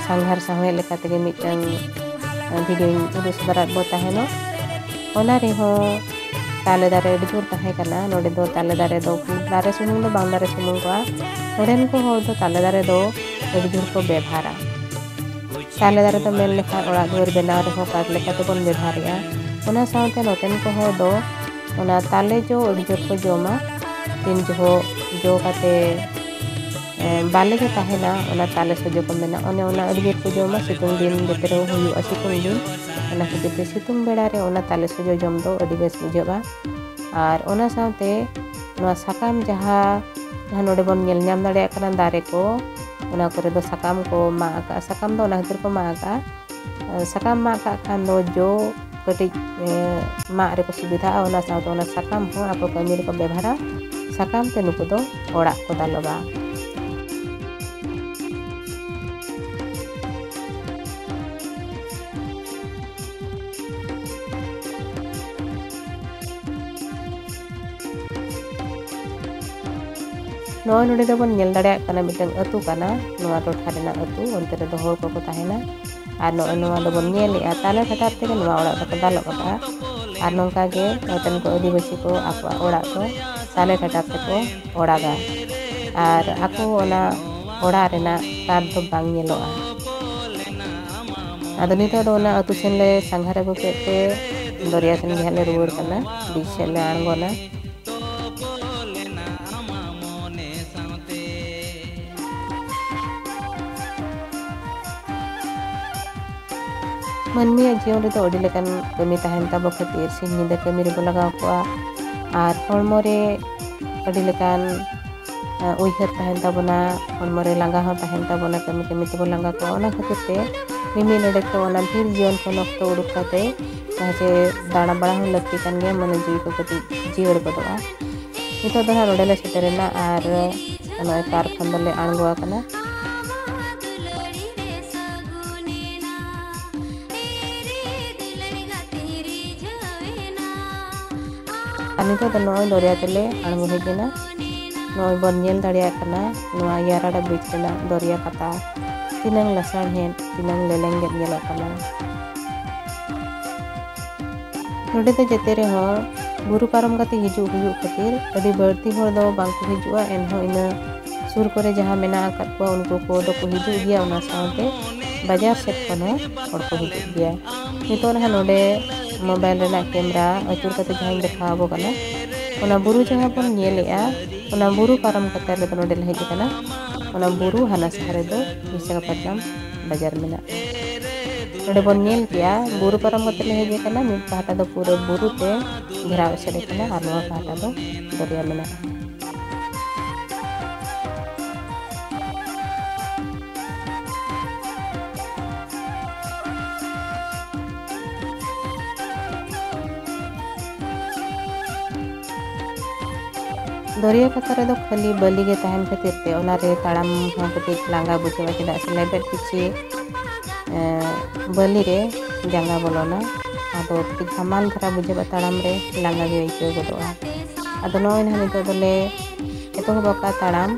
ᱥᱟᱸᱜᱷᱟᱨ ᱥᱟᱶᱦᱮᱫ ᱞᱮᱠᱟ ᱛᱮᱜᱮ ᱢᱤᱫᱴᱟᱝ ᱵᱷᱤᱰᱤᱭᱳᱧ ᱩᱫᱩᱜ ᱥᱚᱫᱚᱨᱟᱫ ᱵᱚ ᱛᱟᱦᱮᱱᱚᱜ᱾ ᱚᱱᱟ ᱨᱮᱦᱚᱸ ᱛᱟᱞᱮ ᱫᱟᱨᱮ ᱟᱹᱰᱤ ᱡᱳᱨ ᱛᱟᱦᱮᱸ ᱠᱟᱱᱟ᱾ ᱱᱚᱰᱮ ᱫᱚ ᱛᱟᱞᱮ ᱫᱟᱨᱮ ᱫᱚ ᱫᱟᱨᱮ ᱥᱩᱢᱩᱝ ᱫᱚ ᱵᱟᱝ ᱫᱟᱨᱮ ᱥᱩᱢᱩᱝ ᱠᱚᱜᱼᱟ, ᱱᱚᱰᱮᱱ ᱠᱚ ᱦᱚᱲ ᱫᱚ ᱛᱟᱞᱮ ᱫᱟᱨᱮ ᱫᱚ ᱟᱹᱰᱤ ᱡᱳᱨ ᱠᱚ ᱵᱮᱵᱷᱟᱨᱟ᱾ ᱛᱟᱞᱮ ᱫᱟᱨᱮ ᱫᱚ ᱢᱮᱱ ᱞᱮᱠᱷᱟᱱ ᱚᱲᱟᱜ ᱫᱩᱣᱟᱹᱨ ᱵᱮᱱᱟᱣ ᱨᱮᱦᱚᱸ ᱠᱟᱴ ᱞᱮᱠᱟ ᱛᱮᱵᱚᱱ ᱵᱮᱵᱷᱟᱨᱮᱜᱼᱟ᱾ ᱚᱱᱟ ᱥᱟᱶᱛᱮ ᱱᱚᱛᱮᱱ ᱠᱚ ᱦᱚᱲ ᱫᱚ ᱚᱱᱟ ᱛᱟᱞᱮ ᱡᱚ ᱟᱹᱰᱤ ᱡᱳᱨ ᱠᱚ ᱡᱚᱢᱟ᱾ ᱛᱤᱱ ᱡᱚᱦᱚᱜ ᱡᱚ ᱠᱟᱛᱮ, ᱮ, ᱵᱟᱞᱮ ᱜᱮ ᱛᱟᱦᱮᱱᱟ, ᱚᱱᱟ ᱛᱟᱞᱮ ᱥᱚᱡᱚ ᱠᱚ ᱢᱮᱱᱟ, ᱚᱱᱮ ᱚᱱᱟ ᱟᱹᱰᱤ ᱡᱳᱨ ᱠᱚ ᱡᱚᱢᱟ᱾ ᱥᱤᱛᱩᱝ ᱫᱤᱱ ᱡᱮᱛᱮ ᱨᱮᱦᱚᱸ ᱦᱩᱭᱩᱜᱼᱟ, ᱥᱤᱛᱩᱝ ᱫᱤᱱ᱾ ᱚᱱᱟ ᱠᱷᱟᱹᱛᱤᱨ ᱛᱮ ᱥᱤᱛᱩᱝ ᱵᱮᱲᱟ ᱨᱮ ᱚᱱᱟ ᱛᱟᱞᱮ ᱥᱚᱡᱚ ᱡᱚᱢ ᱫᱚ ᱟᱹᱰᱤ ᱵᱮᱥ ᱵᱩᱡᱷᱟᱹᱜᱼᱟ᱾ ᱟᱨ ᱚᱱᱟ ᱥᱟᱶᱛᱮ ᱱᱚᱣᱟ ᱥᱟᱠᱟᱢ ᱡᱟᱦᱟᱸ, ᱡᱟᱦᱟᱸ ᱱᱚᱰᱮ ᱵᱚᱱ ᱧᱮᱞ ᱧᱟᱢ ᱫᱟᱲᱮᱭᱟᱜ ᱠᱟᱱᱟ ᱫᱟᱨᱮ ᱠᱚ, ᱚᱱᱟ ᱠᱚᱨᱮ ᱫᱚ ᱥᱟᱠᱟᱢ ᱠᱚ ᱢᱟᱜ ᱟᱠᱟᱜᱼᱟ᱾ ᱥᱟᱠᱟᱢ ᱫᱚ ᱚᱱᱟ ᱠᱷᱟᱹᱛᱤᱨ ᱠᱚ ᱢᱟᱜ ᱟᱠᱟᱜᱼᱟ, ᱥᱟᱠᱟᱢ ᱢᱟᱜ ᱠᱟᱜ ᱠᱷᱟᱱ ᱫᱚ ᱡᱚ ᱠᱟᱹᱴᱤᱡ, ᱮ, ᱢᱟᱜ ᱨᱮᱠᱚ ᱥᱩᱵᱤᱫᱷᱟᱜᱼᱟ᱾ ᱚᱱᱟ ᱥᱟᱶᱛᱮ ᱚᱱᱟ ᱥᱟᱠᱟᱢ ᱦᱚᱸ ᱟᱠᱚ ᱠᱟᱹᱢᱤ ᱨᱮᱠᱚ ᱵᱮᱵᱷᱟᱨᱟ᱾ ᱥᱟᱠᱟᱢ ᱛᱮ ᱱᱩᱠᱩ ᱫᱚ ᱚᱲᱟᱜ ᱠᱚ ᱫᱟᱞᱚᱵᱟ᱾ ᱱᱚᱜᱼᱚᱭ ᱱᱚᱰᱮ ᱫᱚᱵᱚᱱ ᱧᱮᱞ ᱫᱟᱲᱮᱭᱟᱜ ᱠᱟᱱᱟ, ᱢᱤᱫᱴᱟᱝ ᱟᱹᱛᱩ ᱠᱟᱱᱟ, ᱱᱚᱣᱟ ᱴᱚᱴᱷᱟ ᱨᱮᱱᱟᱜ ᱟᱹᱛᱩ, ᱚᱱᱛᱮ ᱨᱮᱫᱚ ᱦᱚᱲ ᱠᱚᱠᱚ ᱛᱟᱦᱮᱱᱟ᱾ ᱟᱨ ᱱᱚᱜᱼᱚᱭ ᱱᱚᱣᱟ ᱫᱚᱵᱚᱱ ᱧᱮᱞᱮᱜᱼᱟ, ᱛᱟᱞᱮ ᱴᱷᱟᱴᱟᱨ ᱛᱮᱜᱮ ᱱᱚᱣᱟ ᱚᱲᱟᱜ ᱫᱚᱠᱚ ᱫᱟᱞᱚᱵ ᱟᱠᱟᱫᱼᱟ᱾ ᱟᱨ ᱱᱚᱝᱠᱟ ᱜᱮ ᱱᱚᱛᱮᱱ ᱠᱚ ᱟᱹᱫᱤᱵᱟᱹᱥᱤ ᱠᱚ ᱟᱠᱚᱣᱟᱜ ᱚᱲᱟᱜ ᱫᱚ ᱛᱟᱞᱮ ᱴᱷᱟᱴᱟᱨ ᱛᱮᱠᱚ ᱚᱲᱟᱜᱟ᱾ ᱟᱨ ᱟᱠᱚ ᱚᱱᱟ ᱚᱲᱟᱜ ᱨᱮᱱᱟᱜ ᱠᱟᱸᱛ ᱫᱚ ᱵᱟᱝ ᱧᱮᱞᱚᱜᱼᱟ᱾ ᱟᱫᱚ ᱱᱤᱛᱚᱜ ᱫᱚ ᱚᱱᱟ ᱟᱹᱛᱩ ᱥᱮᱱ ᱞᱮ ᱥᱟᱸᱜᱷᱟᱨ ᱟᱹᱜᱩ ᱠᱮᱫ ᱛᱮ ᱫᱚᱨᱭᱟ ᱥᱮᱱ ᱜᱮ ᱦᱟᱸᱜ ᱞᱮ ᱨᱩᱣᱟᱹᱲ ᱠᱟᱱᱟ, ᱵᱤᱪ ᱥᱮᱫ ᱞᱮ ᱟᱬᱜᱚᱱᱟ᱾ ᱢᱟᱹᱱᱢᱤᱭᱟᱜ ᱡᱤᱭᱚᱱ ᱨᱮᱫᱚ ᱟᱹᱰᱤ ᱞᱮᱠᱟᱱ ᱠᱟᱹᱢᱤ ᱛᱟᱦᱮᱱ ᱛᱟᱵᱚ ᱠᱷᱟᱹᱛᱤᱨ ᱥᱤᱧ ᱧᱤᱫᱟᱹ ᱠᱟᱹᱢᱤ ᱨᱮᱵᱚ ᱞᱟᱜᱟᱣ ᱠᱚᱜᱼᱟ᱾ ᱟᱨ ᱦᱚᱲᱢᱚ ᱨᱮ ᱟᱹᱰᱤ ᱞᱮᱠᱟᱱ, ᱮ, ᱩᱭᱦᱟᱹᱨ ᱛᱟᱦᱮᱱ ᱛᱟᱵᱚᱱᱟ, ᱦᱚᱲᱢᱚ ᱨᱮ ᱞᱟᱸᱜᱟ ᱦᱚᱸ ᱛᱟᱦᱮᱱ ᱛᱟᱵᱚᱱᱟ, ᱠᱟᱹᱢᱤ ᱠᱟᱹᱢᱤ ᱛᱮᱵᱚ ᱞᱟᱸᱜᱟ ᱠᱚᱜᱼᱟ᱾ ᱚᱱᱟ ᱠᱷᱟᱹᱛᱤᱨ ᱛᱮ ᱢᱤᱢᱤᱫ ᱰᱚᱸᱰᱮᱠ ᱫᱚ ᱚᱱᱟ ᱵᱷᱤᱲ ᱡᱤᱭᱚᱱ ᱠᱷᱚᱱ ᱚᱠᱛᱚ ᱩᱰᱩᱠ ᱠᱟᱛᱮ ᱡᱟᱦᱟᱸ ᱪᱮ ᱫᱟᱬᱟ ᱵᱟᱲᱟ ᱦᱚᱸ ᱞᱟᱹᱠᱛᱤ ᱠᱟᱱ ᱜᱮᱭᱟ, ᱢᱚᱱᱮ ᱡᱤᱣᱤ ᱠᱚ ᱠᱟᱹᱴᱤᱡ ᱡᱤᱭᱟᱹᱲ ᱜᱚᱫᱚᱜᱼᱟ᱾ ᱱᱤᱛᱚᱜ ᱫᱚ ᱦᱟᱸᱜ ᱱᱚᱸᱰᱮ ᱞᱮ ᱥᱮᱴᱮᱨᱮᱱᱟ ᱟᱨ ᱱᱚᱜᱼᱚᱭ ᱠᱟᱨ ᱠᱷᱚᱱ ᱫᱚᱞᱮ ᱟᱬᱜᱚ ᱟᱠᱟᱱᱟ᱾ ᱟᱨ ᱱᱤᱛᱚᱜ ᱫᱚ ᱱᱚᱜᱼᱚᱭ ᱫᱚᱨᱭᱟ ᱛᱮᱞᱮ ᱟᱬᱜᱚ ᱦᱮᱡ ᱮᱱᱟ᱾ ᱱᱚᱜᱼᱚᱭ ᱵᱚᱱ ᱧᱮᱞ ᱫᱟᱲᱮᱭᱟᱜ ᱠᱟᱱᱟ ᱱᱚᱣᱟ ᱭᱟᱨᱟᱰᱟ ᱵᱤᱪ ᱨᱮᱱᱟᱜ ᱫᱚᱨᱭᱟ ᱠᱟᱛᱟ ᱛᱤᱱᱟᱹᱝ ᱞᱟᱥᱟᱬᱦᱮᱫ, ᱛᱤᱱᱟᱹᱝ ᱞᱮᱞᱮᱝᱜᱮᱫ ᱧᱮᱞᱚᱜ ᱠᱟᱱᱟ᱾ ᱱᱚᱰᱮ ᱫᱚ ᱡᱮᱛᱮ ᱨᱮᱦᱚᱸ ᱵᱩᱨᱩ ᱯᱟᱨᱚᱢ ᱠᱟᱛᱮ ᱦᱤᱡᱩᱜ ᱦᱩᱭᱩᱜ ᱠᱷᱟᱹᱛᱤᱨ ᱟᱹᱰᱤ ᱵᱟᱹᱲᱛᱤ ᱦᱚᱲ ᱫᱚ ᱵᱟᱝ ᱠᱚ ᱦᱤᱡᱩᱜᱼᱟ, ᱮᱱᱦᱚᱸ ᱤᱱᱟᱹ ᱥᱩᱨ ᱠᱚᱨᱮ ᱡᱟᱦᱟᱸ ᱢᱮᱱᱟᱜ ᱟᱠᱟᱫ ᱠᱚᱣᱟ ᱩᱱᱠᱩ ᱠᱚᱫᱚ ᱠᱚ ᱦᱤᱡᱩᱜ ᱜᱮᱭᱟ᱾ ᱚᱱᱟ ᱥᱟᱶᱛᱮ ᱵᱟᱡᱟᱨ ᱥᱮᱫ ᱠᱷᱚᱱ ᱦᱚᱸ ᱦᱚᱲ ᱠᱚ ᱦᱤᱡᱩᱜ ᱜᱮᱭᱟ᱾ ᱱᱤᱛᱚᱜ ᱱᱟᱦᱟᱜ ᱱᱚᱰᱮ ᱢᱳᱵᱟᱭᱤᱞ ᱨᱮᱱᱟᱜ ᱠᱮᱢᱮᱨᱟ ᱟᱹᱪᱩᱨ ᱠᱟᱛᱮ ᱡᱟᱦᱟᱸᱧ ᱫᱮᱠᱷᱟᱣ ᱟᱵᱚ ᱠᱟᱱᱟ, ᱚᱱᱟ ᱵᱩᱨᱩ ᱡᱟᱦᱟᱸ ᱵᱚᱱ ᱧᱮᱞᱮᱜᱼᱟ, ᱚᱱᱟ ᱵᱩᱨᱩ ᱯᱟᱨᱚᱢ ᱠᱟᱛᱮ ᱟᱞᱮ ᱫᱚ ᱱᱚᱰᱮ ᱞᱮ ᱦᱮᱡ ᱟᱠᱟᱱᱟ᱾ ᱚᱱᱟ ᱵᱩᱨᱩ ᱦᱟᱱᱟ ᱥᱟᱦᱟ ᱨᱮᱫᱚ ᱵᱤᱥᱟᱠᱷᱟᱯᱟᱴᱱᱟᱢ ᱵᱟᱡᱟᱨ ᱢᱮᱱᱟᱜᱼᱟ᱾ ᱱᱚᱰᱮ ᱵᱚᱱ ᱧᱮᱞ ᱠᱮᱜᱼᱟ, ᱵᱩᱨᱩ ᱯᱟᱨᱚᱢ ᱠᱟᱛᱮ ᱞᱮ ᱦᱮᱡ ᱟᱠᱟᱱᱟ᱾ ᱢᱤᱫ ᱯᱟᱦᱴᱟ ᱫᱚ ᱯᱩᱨᱟᱹ ᱵᱩᱨᱩ ᱛᱮ ᱜᱷᱮᱨᱟᱣ ᱮᱥᱮᱫ ᱟᱠᱟᱱᱟ ᱟᱨ ᱱᱚᱣᱟ ᱯᱟᱦᱴᱟ ᱫᱚ ᱫᱚᱨᱭᱟ ᱢᱮᱱᱟᱜᱼᱟ᱾ ᱫᱚᱨᱭᱟ ᱠᱟᱛᱟ ᱨᱮᱫᱚ ᱠᱷᱟᱹᱞᱤ ᱵᱟᱹᱞᱤ ᱜᱮ ᱛᱟᱦᱮᱱ ᱠᱷᱟᱹᱛᱤᱨ ᱛᱮ ᱚᱱᱟᱨᱮ ᱛᱟᱲᱟᱢ ᱦᱚᱸ ᱠᱟᱹᱴᱤᱡ ᱞᱟᱸᱜᱟ ᱵᱩᱡᱷᱟᱹᱜᱼᱟ, ᱪᱮᱫᱟᱜ ᱥᱮ ᱞᱮᱵᱮᱫ ᱯᱤᱪᱷᱤ, ᱮᱸ, ᱵᱟᱹᱞᱤ ᱨᱮ ᱡᱟᱸᱜᱟ ᱵᱚᱞᱚᱱᱟ᱾ ᱟᱫᱚ ᱠᱟᱹᱴᱤᱡ ᱦᱟᱢᱟᱞ ᱫᱷᱟᱨᱟ ᱵᱩᱡᱷᱟᱹᱜᱼᱟ, ᱛᱟᱲᱟᱢ ᱨᱮ ᱞᱟᱸᱜᱟ ᱜᱮ ᱟᱹᱭᱠᱟᱹᱣ ᱜᱚᱫᱚᱜᱼᱟ᱾ ᱟᱫᱚ ᱱᱚᱜᱼᱚᱭ ᱱᱟᱦᱟᱜ ᱱᱤᱛᱚᱜ ᱫᱚᱞᱮ ᱮᱛᱚᱦᱚᱵ ᱟᱠᱟᱫ ᱛᱟᱲᱟᱢ᱾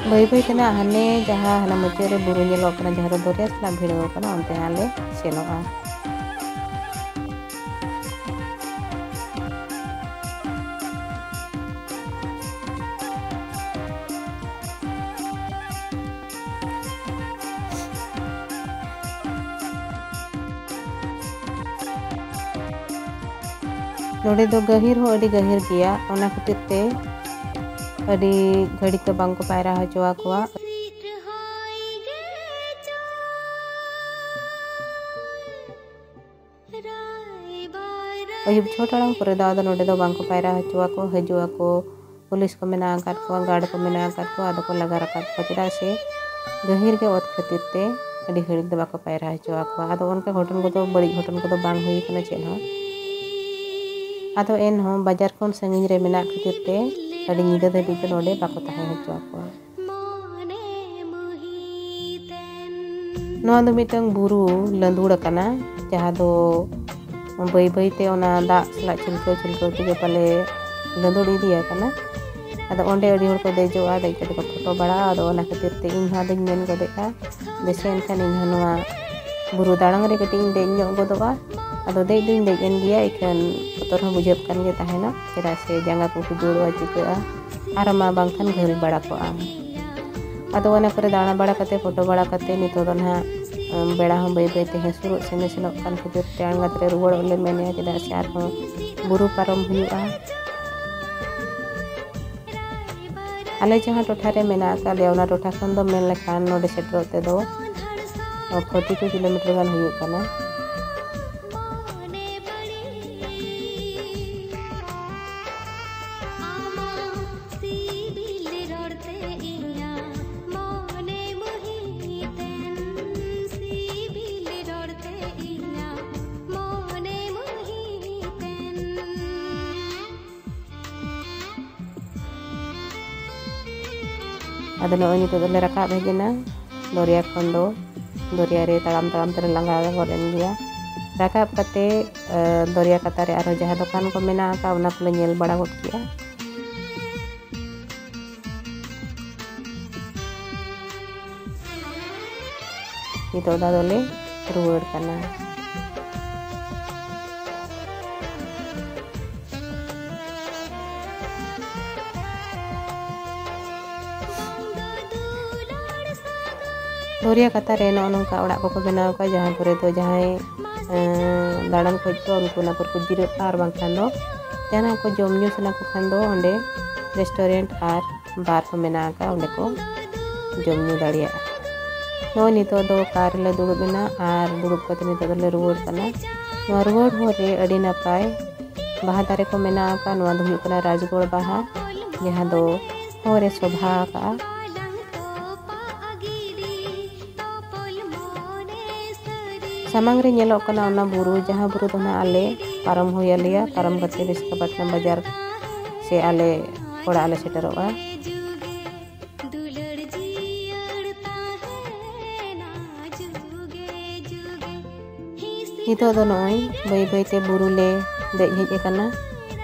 ᱵᱟᱹᱭ ᱵᱟᱹᱭ ᱛᱮ ᱱᱟᱜ ᱦᱟᱱᱮ ᱡᱟᱦᱟᱸ ᱦᱟᱱᱟ ᱢᱩᱪᱟᱹᱫ ᱨᱮ ᱵᱩᱨᱩ ᱧᱮᱞᱚᱜ ᱠᱟᱱᱟ, ᱡᱟᱦᱟᱸ ᱫᱚ ᱫᱚᱨᱭᱟ ᱥᱟᱞᱟᱜ ᱵᱷᱤᱲᱟᱹᱣ ᱠᱟᱱᱟ, ᱚᱱᱛᱮ ᱦᱟᱸᱜ ᱞᱮ ᱥᱮᱱᱚᱜᱼᱟ᱾ ᱱᱚᱰᱮ ᱫᱚ ᱜᱟᱹᱦᱤᱨ ᱦᱚᱸ ᱟᱹᱰᱤ ᱜᱟᱹᱦᱤᱨ ᱜᱮᱭᱟ, ᱚᱱᱟ ᱠᱷᱟᱹᱛᱤᱨ ᱛᱮ ᱟᱹᱰᱤ ᱜᱷᱟᱹᱲᱤᱡ ᱫᱚ ᱵᱟᱝ ᱠᱚ ᱯᱟᱭᱨᱟ ᱦᱚᱪᱚ ᱟᱠᱚᱣᱟ᱾ ᱟᱹᱭᱩᱵ ᱪᱷᱚ ᱴᱟᱲᱟᱝ ᱯᱚᱨᱮ ᱫᱚ ᱟᱫᱚ ᱱᱚᱰᱮ ᱫᱚ ᱵᱟᱝ ᱠᱚ ᱯᱟᱭᱨᱟ ᱦᱚᱪᱚ ᱟᱠᱚ, ᱦᱤᱡᱩᱜ ᱟᱠᱚ᱾ ᱯᱩᱞᱤᱥ ᱠᱚ ᱢᱮᱱᱟᱜ ᱟᱠᱟᱫ ᱠᱚᱣᱟ, ᱜᱟᱨᱰ ᱠᱚ ᱢᱮᱱᱟᱜ ᱟᱠᱟᱫ ᱠᱚᱣᱟ, ᱟᱫᱚ ᱠᱚ ᱞᱟᱜᱟ ᱨᱟᱠᱟᱵ ᱠᱚᱣᱟ, ᱪᱮᱫᱟᱜ ᱥᱮ ᱜᱟᱹᱦᱤᱨ ᱜᱮ ᱚᱛ ᱠᱷᱟᱹᱛᱤᱨ ᱛᱮ ᱟᱹᱰᱤ ᱜᱷᱟᱹᱲᱤᱡ ᱫᱚ ᱵᱟᱠᱚ ᱯᱟᱭᱨᱟ ᱦᱚᱪᱚ ᱟᱠᱚᱣᱟ᱾ ᱟᱫᱚ ᱚᱱᱠᱟ ᱜᱷᱚᱴᱚᱱ ᱠᱚᱫᱚ, ᱵᱟᱹᱲᱤᱡ ᱜᱷᱚᱴᱚᱱ ᱠᱚᱫᱚ ᱵᱟᱝ ᱦᱩᱭ ᱟᱠᱟᱱᱟ ᱪᱮᱫ ᱦᱚᱸ᱾ ᱟᱫᱚ ᱮᱱᱦᱚᱸ ᱵᱟᱡᱟᱨ ᱠᱷᱚᱱ ᱥᱟᱺᱜᱤᱧ ᱨᱮ ᱢᱮᱱᱟᱜ ᱠᱷᱟᱹᱛᱤᱨ ᱛᱮ ᱟᱹᱰᱤ ᱧᱤᱫᱟᱹ ᱫᱷᱟᱹᱵᱤᱡ ᱫᱚ ᱱᱚᱰᱮ ᱵᱟᱠᱚ ᱛᱟᱦᱮᱸ ᱦᱚᱪᱚ ᱟᱠᱚᱣᱟ᱾ ᱱᱚᱣᱟ ᱫᱚ ᱢᱤᱫᱴᱟᱝ ᱵᱩᱨᱩ ᱞᱟᱹᱸᱫᱩᱲ ᱟᱠᱟᱱᱟ, ᱡᱟᱦᱟᱸ ᱫᱚ ᱵᱟᱹᱭ ᱵᱟᱹᱭ ᱛᱮ ᱚᱱᱟ ᱫᱟᱜ ᱥᱟᱞᱟᱜ ᱪᱷᱤᱞᱠᱟᱹᱣ ᱪᱷᱤᱞᱠᱟᱹᱣ ᱛᱮᱜᱮ ᱯᱟᱞᱮ ᱞᱟᱹᱸᱫᱩᱲ ᱤᱫᱤ ᱟᱠᱟᱱᱟ᱾ ᱟᱫᱚ ᱚᱸᱰᱮ ᱟᱹᱰᱤ ᱦᱚᱲ ᱠᱚ ᱫᱮᱡᱚᱜᱼᱟ, ᱫᱮᱡ ᱠᱟᱛᱮ ᱠᱚ ᱯᱷᱳᱴᱳ ᱵᱟᱲᱟᱜᱼᱟ᱾ ᱟᱫᱚ ᱚᱱᱟ ᱠᱷᱟᱹᱛᱤᱨ ᱛᱮ ᱤᱧ ᱦᱚᱸ ᱟᱫᱚᱧ ᱢᱮᱱ ᱜᱚᱫᱮᱜᱼᱟ, ᱫᱮᱥᱮ ᱮᱱᱠᱷᱟᱱ ᱤᱧ ᱦᱚᱸ ᱱᱚᱣᱟ ᱵᱩᱨᱩ ᱫᱟᱬᱟᱝ ᱨᱮ ᱠᱟᱹᱴᱤᱡ ᱤᱧ ᱫᱮᱡ ᱧᱚᱜ ᱜᱚᱫᱚᱜᱼᱟ᱾ ᱟᱫᱚ ᱫᱮᱡ ᱫᱚᱧ ᱫᱮᱡ ᱮᱱ ᱜᱮᱭᱟ, ᱤᱠᱷᱟᱹᱱ ᱵᱚᱛᱚᱨ ᱦᱚᱸ ᱵᱩᱡᱷᱟᱹᱜ ᱠᱟᱱ ᱜᱮ ᱛᱟᱦᱮᱱᱟ, ᱪᱮᱫᱟᱜ ᱥᱮ ᱡᱟᱸᱜᱟ ᱠᱚ ᱠᱷᱩᱡᱩᱲᱚᱜᱼᱟ, ᱪᱤᱠᱟᱹᱜᱼᱟ, ᱟᱨ ᱢᱟ ᱵᱟᱝᱠᱷᱟᱱ ᱜᱷᱟᱹᱞ ᱵᱟᱲᱟ ᱠᱚᱜᱼᱟᱢ᱾ ᱟᱫᱚ ᱚᱱᱟ ᱠᱚᱨᱮ ᱫᱟᱬᱟ ᱵᱟᱲᱟ ᱠᱟᱛᱮ, ᱯᱷᱳᱴᱳ ᱵᱟᱲᱟ ᱠᱟᱛᱮ, ᱱᱤᱛᱚᱜ ᱫᱚ ᱱᱟᱦᱟᱜ, ᱩᱢ, ᱵᱮᱲᱟ ᱦᱚᱸ ᱵᱟᱹᱭ ᱵᱟᱹᱭ ᱛᱮ ᱦᱟᱹᱥᱩᱨᱚᱜ ᱥᱮᱱ ᱥᱮᱱᱚᱜ ᱠᱟᱱ ᱠᱷᱟᱹᱛᱤᱨ ᱛᱮ ᱟᱬᱜᱟᱛ ᱨᱮ ᱨᱩᱣᱟᱹᱲᱚᱜ ᱞᱮ ᱢᱮᱱᱮᱫᱼᱟ, ᱪᱮᱫᱟᱜ ᱥᱮ ᱟᱨᱦᱚᱸ ᱵᱩᱨᱩ ᱯᱟᱨᱚᱢ ᱦᱩᱭᱩᱜᱼᱟ᱾ ᱟᱞᱮ ᱡᱟᱦᱟᱸ ᱴᱚᱴᱷᱟ ᱨᱮ ᱢᱮᱱᱟᱜ ᱟᱠᱟᱫ ᱞᱮᱭᱟ, ᱚᱱᱟ ᱴᱚᱴᱷᱟ ᱠᱷᱚᱱ ᱫᱚ ᱢᱮᱱ ᱞᱮᱠᱷᱟᱱ ᱱᱚᱰᱮ ᱥᱮᱴᱮᱨᱚᱜ ᱛᱮᱫᱚ ᱯᱷᱳᱨᱴᱤ ᱴᱩ ᱠᱤᱞᱳᱢᱤᱴᱟᱨ ᱜᱟᱱ ᱦᱩᱭᱩᱜ ᱠᱟᱱᱟ᱾ ᱟᱫᱚ ᱱᱚᱜᱼᱚᱭ ᱱᱤᱛᱚᱜ ᱫᱚᱞᱮ ᱨᱟᱠᱟᱵ ᱦᱮᱡ ᱮᱱᱟ ᱫᱚᱨᱭᱟ ᱠᱷᱚᱱ ᱫᱚ᱾ ᱫᱚᱨᱭᱟ ᱨᱮ ᱛᱟᱲᱟᱢ ᱛᱟᱲᱟᱢ ᱛᱮᱞᱮ ᱞᱟᱸᱜᱟ ᱜᱚᱫ ᱮᱱ ᱜᱮᱭᱟ᱾ ᱨᱟᱠᱟᱵ ᱠᱟᱛᱮ, ᱮ, ᱫᱚᱨᱭᱟ ᱠᱟᱛᱟ ᱨᱮ ᱟᱨᱦᱚᱸ ᱡᱟᱦᱟᱸ ᱫᱚᱠᱟᱱ ᱠᱚ ᱢᱮᱱᱟᱜ ᱟᱠᱟᱫ, ᱚᱱᱟ ᱠᱚᱞᱮ ᱧᱮᱞ ᱵᱟᱲᱟ ᱜᱚᱫ ᱠᱮᱜᱼᱟ᱾ ᱱᱤᱛᱚᱜ ᱫᱚ ᱟᱫᱚᱞᱮ ᱨᱩᱣᱟᱹᱲ ᱠᱟᱱᱟ᱾ ᱫᱚᱨᱭᱟ ᱠᱟᱛᱟ ᱨᱮ ᱱᱚᱜᱼᱚ ᱱᱚᱝᱠᱟ ᱚᱲᱟᱜ ᱠᱚᱠᱚ ᱵᱮᱱᱟᱣ ᱟᱠᱟᱫ, ᱡᱟᱦᱟᱸ ᱠᱚᱨᱮ ᱫᱚ ᱡᱟᱦᱟᱸᱭ ᱮᱸ, ᱫᱟᱬᱟᱱ ᱠᱷᱚᱡ ᱫᱚ ᱩᱱᱠᱩ ᱚᱱᱟ ᱠᱚᱨᱮ ᱠᱚ ᱡᱤᱨᱟᱹᱜᱼᱟ, ᱟᱨ ᱵᱟᱝᱠᱷᱟᱱ ᱫᱚ ᱡᱟᱦᱟᱱᱟᱜ ᱠᱚ ᱡᱚᱢ ᱧᱩ ᱥᱟᱱᱟ ᱠᱚ ᱠᱷᱟᱱ ᱫᱚ ᱚᱸᱰᱮ restaurant ᱟᱨ bar ᱠᱚ ᱢᱮᱱᱟᱜ ᱟᱠᱟᱫ, ᱚᱸᱰᱮ ᱠᱚ ᱡᱚᱢ ᱧᱩ ᱫᱟᱲᱮᱭᱟᱜᱼᱟ᱾ ᱱᱚᱜᱼᱚᱭ ᱱᱤᱛᱚᱜ ᱫᱚ car ᱨᱮᱞᱮ ᱫᱩᱲᱩᱵ ᱮᱱᱟ ᱟᱨ ᱫᱩᱲᱩᱵ ᱠᱟᱛᱮ ᱱᱤᱛᱚᱜ ᱫᱚᱞᱮ ᱨᱩᱣᱟᱹᱲ ᱠᱟᱱᱟ᱾ ᱱᱚᱣᱟ ᱨᱩᱣᱟᱹᱲ ᱦᱚᱨ ᱨᱮ ᱟᱹᱰᱤ ᱱᱟᱯᱟᱭ ᱵᱟᱦᱟ ᱫᱟᱨᱮ ᱠᱚ ᱢᱮᱱᱟᱜ ᱟᱠᱟᱫ᱾ ᱱᱚᱣᱟ ᱫᱚ ᱦᱩᱭᱩᱜ ᱠᱟᱱᱟ ᱨᱟᱡᱽᱜᱚᱲ ᱵᱟᱦᱟ, ᱡᱟᱦᱟᱸ ᱫᱚ ᱦᱚᱨ ᱮ ᱥᱚᱵᱷᱟ ᱟᱠᱟᱫᱼᱟ᱾ ᱥᱟᱢᱟᱝ ᱨᱮ ᱧᱮᱞᱚᱜ ᱠᱟᱱᱟ ᱚᱱᱟ ᱵᱩᱨᱩ, ᱡᱟᱦᱟᱸ ᱵᱩᱨᱩ ᱫᱚ ᱱᱟᱦᱟᱜ ᱟᱞᱮ ᱯᱟᱨᱚᱢ ᱦᱩᱭ ᱟᱞᱮᱭᱟ᱾ ᱯᱟᱨᱚᱢ ᱠᱟᱛᱮ ᱵᱤᱥᱟᱠᱷᱟᱯᱟᱴᱱᱟᱢ ᱵᱟᱡᱟᱨ ᱥᱮ ᱟᱞᱮ ᱚᱲᱟᱜ ᱞᱮ ᱥᱮᱴᱮᱨᱚᱜᱼᱟ᱾ ᱱᱤᱛᱚᱜ ᱫᱚ ᱱᱚᱜᱼᱚᱭ ᱵᱟᱹᱭ ᱵᱟᱹᱭ ᱛᱮ ᱵᱩᱨᱩ ᱞᱮ ᱫᱮᱡ ᱦᱮᱡ ᱟᱠᱟᱱᱟ᱾